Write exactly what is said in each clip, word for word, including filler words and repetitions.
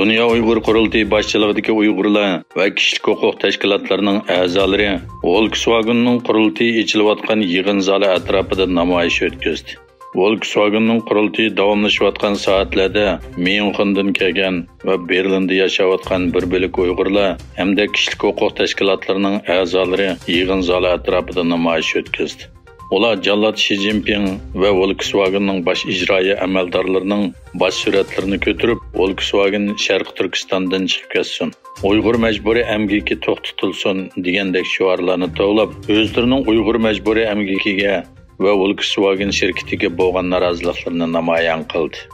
دۇنيا ئۇيغۇر قۇرۇلتىيى باشچىلىقىدىكى ئۇيغۇرلار ۋە كىشىلىك ھوقۇق تەشكىلاتلىرىنىڭ ئەزالىرى ۋولكسۋاگېننىڭ قۇرۇلتىيى ئېچىلىۋاتقان يىغىن زالى ئەتراپىدا نامايىش ئۆتكۈزدى. ۋولكسۋاگېننىڭ قۇرۇلتىيى داۋاملىشىۋاتقان سائەتلەردە ميۇنخېندىن كەلگەن ۋە بېرلىندا ياشاۋاتقان بىر بۆلەك ئۇيغۇرلار ھەمدە كىشىلىك ھوقۇق تەشكىلاتلىرىنىڭ ئەزالىرى يىغىن زالى ئەتراپىدا نامايىش ئۆتكۈزدى. ئۇلار جاللات شى جىنپىڭ ۋە ۋولكسۋاگېننىڭ باش ئىجرائىيە ئەمەلدارلىرىنىڭ باش سۈرەتلىرىنى كۆتۈرۈپ، ۋولكسۋاگېن شەرقىي تۈركىستاندىن چىقىپ كەتسۇن، ئۇيغۇر مەجبۇرىي ئەمگىكى توختىتىلسۇن دېگەندەك شوئارلارنى توۋلاپ، ئۆزلىرىنىڭ ئۇيغۇر مەجبۇرىي ئەمگىكىگە ۋە ۋولكسۋاگېن شىركىتىگە بولغان نارازىلىقلىرىنى نامايان قىلدى.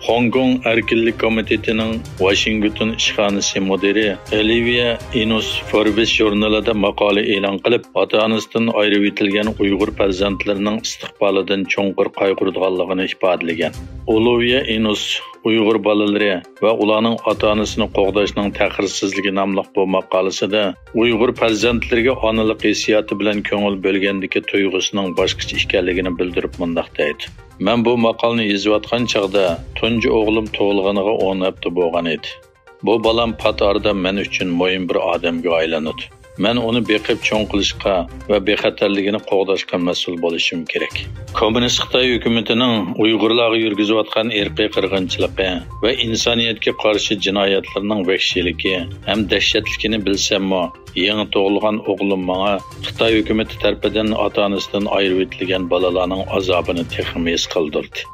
خوڭكوڭ ئەركىنلىك كومىتېتىنىڭ ۋاشىنگتون ئىشخانىسى مۇدىرى ئېلىۋىيە ئىنۇس فوربس ژۇرنىلىدا ماقالە ئېلان قىلىپ، ئاتا-ئانىسىدىن ئايرىۋېتىلگەن ئۇيغۇر پەرزەنتلىرىنىڭ ئىستىقبالىدىن چوڭقۇر قايغۇرىدىغانلىقىنى ئىپادىلىگەن. ئولىۋىيە ئىنۇس ئۇيغۇر بالىلىرى ۋە ئۇلارنىڭ ئاتا-ئانىسىنى قوغداشنىڭ تەخىرسىزلىكى ناملىق بۇ ماقالىسىدە ئۇيغۇر پەرزەنتلىرىگە ئانىلىق ھېسسىياتى بىلەن كۆڭۈل بۆلگەندىكى تۇيغۇسىنىڭ باشقىچە ئىكەنلىكىنى بىلدۈرۈپ مۇنداق دەيدۇ: مەن بۇ ماقالىنى يېزىۋاتقان چاغدا تۇنجى ئوغلۇم تۇغۇلغىنىغا ئون ھەپتە بولغان ئىدى. بۇ بالام پات ئارىدا مەن ئۈچۈن مۇھىم بىر ئادەمگە ئايلىنىدۇ. مەن ئۇنى بېقىپ چوڭ قىلىشقا ۋە بىخەتەرلىكىنى قوغداشقا مەسئۇل بولۇشۇم كېرەك. كوممۇنىست خىتاي ھۆكۈمىتىنىڭ ئۇيغۇرلارغا يۈرگۈزۈۋاتقان ئىرقىي قىرغىنچىلىقى ۋە ئىنسانىيەتكە قارشى جىنايەتلىرىنىڭ ۋەھشىيلىكى ھەم دەھشەتلىكىنى بىلسەممۇ، يېڭى تۇغۇلغان ئوغلۇم ماڭا خىتاي ھۆكۈمىتى تەرىپىدىن ئاتا-ئانىسىدىن ئايرىۋېتىلگەن بالىلارنىڭ ئازابىنى تېخىمۇ ھېس قىلدۇردى.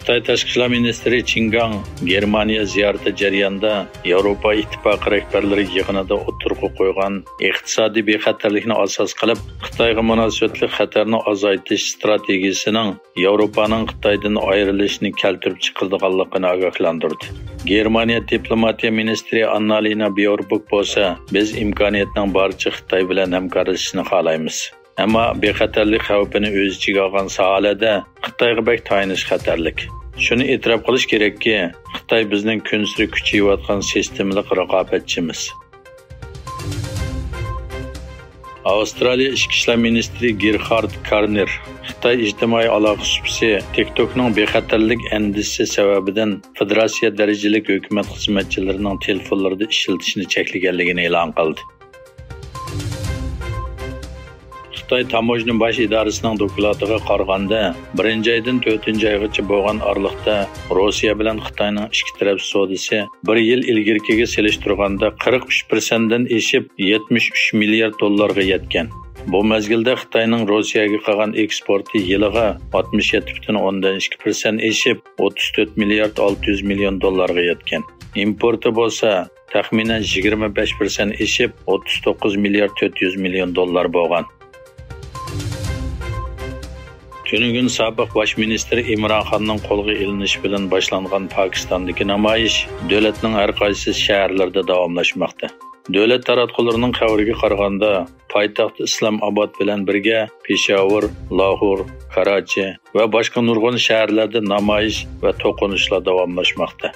خىتاي تاشقى ئىشلار مىنىستىرى چىن گاڭ گېرمانىيە زىيارىتى جەريانىدا ياۋروپا ئىتتىپاقى رەھبەرلىرى يىغىنىدا ئوتتۇرىغا قويغان ئىقتىسادىي بىخەتەرلىكنى ئاساس قىلىپ، خىتايغا مۇناسىۋەتلىك خەتەرنى ئازايتىش ئىستراتېگىيىسىنىڭ ياۋروپانىڭ خىتايدىن ئايرىلىشىنى كەلتۈرۈپ چىقىرىدىغانلىقىنى ئاگاھلاندۇردى. گېرمانىيە دىپلوماتىيە مىنىستىرى ئاننالىنا بيوربۇك بولسا، بىز ئىمكانىيەتنىڭ بارىچە خىتاي بىلەن ھەمكارلىشىشنى خالايمىز. ئەمما بىخەتەرلىك خەۋپىنى ئۆز ئىچىگە ئالغان ساھەلەردە خىتايغا بەك تايىنىش خەتەرلىك. شۇنى ئېتىراپ قىلىش كېرەككى، خىتاي بىزنىڭ كۈنسېرى كۈچىيىۋاتقان سىستېمىلىق رىقابەتچىمىز. ئاۋسترالىيە ئىچكى ئىشلار مىنىستىرى گېرخارد كارنېر خىتاي ئىجتىمائىي ئالاقە سۇپىسى تىكتوكنىڭ بىخەتەرلىك ئەندىزىسى سەۋەبىدىن فېدېراتسىيە دەرىجىلىك ھۆكۈمەت خىزمەتچىلىرىنىڭ تېلېفونلىرىدا ئىشلىتىشنى چەكلىگەنلىكىنى ئېلان قىلدى. خىتاي تاموژنا باش ئىدارىسىنىڭ دوكلاتىغا قارىغاندا، بىرىنچى ئايدىن تۆتىنچى ئايغىچە بولغان ئارىلىقتا روسىيە بىلەن خىتاينىڭ ئىككى تەرەپ سودىسى بىر يىل ئىلگىرىكىگە سېلىشتۇرغاندا قىرىق ئۈچ پىرسەنتتىن ئېشىپ، يەتمىش ئۈچ مىليارد دوللارغا يەتكەن. بۇ مەزگىلدە خىتاينىڭ روسىيەگە قىلغان ئېكسپورتى يىلىغا ئاتمىش يەتتە پۈتۈن ئوندىن ئىككى پىرسەنت ئېشىپ، ئوتتۇز تۆت مىليارد ئالتە يۈز مىليون دوللارغا يەتكەن. ئىمپورتى بولسا، تەخمىنەن يىگىرمە بەش پىرسەنت ئېشىپ، ئوتتۇز توققۇز مىليارد تۆت يۈز مىليون دوللار بولغان. تۈنۈگۈن سابىق باش مىنىستىر ئىمران خاننىڭ قولغا ئېلىنىشى بىلەن باشلانغان پاكىستاندىكى نامايىش دۆلەتنىڭ ھەر قايسى شەھەرلىرىدە داۋاملاشماقتا. دۆلەت تاراتقۇلىرىنىڭ خەۋىرىگە قارىغاندا، پايتەخت ئىسلام ئاباد بىلەن بىرگە پېشاۋۇر، لاھور، كاراچى ۋە باشقا نۇرغۇن شەھەرلەردە نامايىش ۋە توقۇنۇشلار داۋاملاشماقتا.